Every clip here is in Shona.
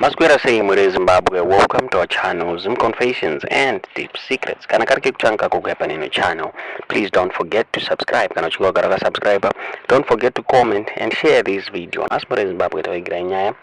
Maswera sei mhuri yeZimbabwe? Welcome to our channel, Zim Confessions and Deep Secrets. Kana kari kekutanga kuuya paneno channel, please don't forget to subscribe. Kana uchinge wagara wakasubscribe, don't forget to comment and share this video. Asi mhuri yeZimbabwe, tavigira nyaya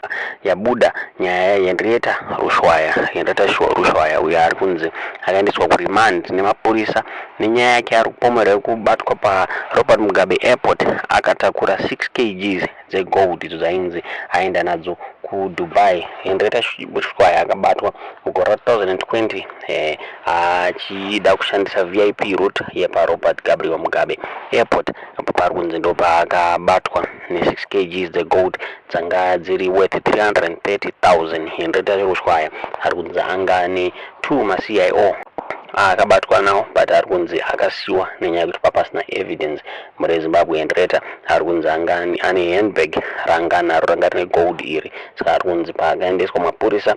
yabuda, nyaya yaHenrietta Rushwaya. Henrietta Rushwaya uyo ari kunzi akaendeswa kuremand nemapurisa nenyaya yake ari kupomerwa yekubatwa paRobert Mugabe Airport akatakura 6 kgs dzegold idzo dzainzi aenda nadzo kuDubai. Henrietta Rushwaya akabatwa mugore ra2020 achida kushandisa VIP route yepaRobert Gabriel Mugabe Airport, apo pari kunzi ndo paakabatwa ne6 kgs dzegold dzanga dziri worth 330,000. Henrietta Rushwaya ari kunzi anga ane 2 maCIO akabatwa nawo, but ari kunzi akasiyiwa nenyaya yekuti papasina evidence. Mhuri yeZimbabwe, Henrietta ari kunzi anga ane handbag ranga naro ranga rine gold iri, saka ari kunzi paakaendeswa mapurisa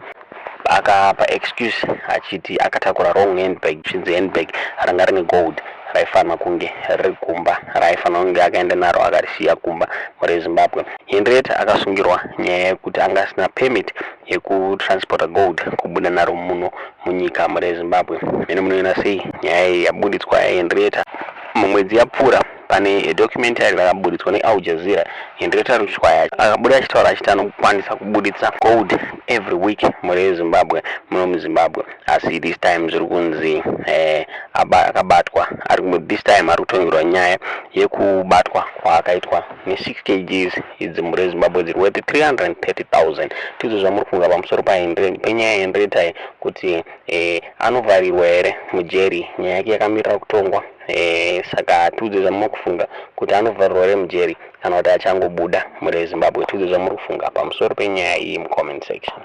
akapa excuse achiti akatakura wrong handbag, chinzi handbag ranga rine gold raifanira kunge riri kumba, raifanira kunge akaenda naro akarisiya kumba. Mhuri yeZimbabwe, Henrietta akasungirwa nyaya yekuti anga asina permit yekutransporta gold kubuda naro muno munyika. Mhuri yeZimbabwe, mene munoona sei nyaya iyi yabuditswa yaHenrietta? Mumwedzi yapfuura pane documentary rakabuditswa neAl Jazeera. Henrietta Rushwaya akabuda achitaura achiti anokwanisa kubuditsa gold every week, mhuri yeZimbabwe, muno muZimbabwe, asi this time zviri kunzi akabatwa ari this time ari kutongerwa nyaya yekubatwa kwaakaitwa ne6 kgs idzi, mhuri yeZimbabwe, dziri worth 330,000. Tidzo zvamuri kufunga pamusoro penyaya yeHenrietta, kuti anovharirwa here mujeri? Nyaya yake yakamirira kutongwa, saka tiudze zvamuri kufunga kuti anovharirwa here mujeri kana kuti achangobuda. Mhuri yeZimbabwe, tiudze zvamuri kufunga pamusoro penyaya iyi mucomment section.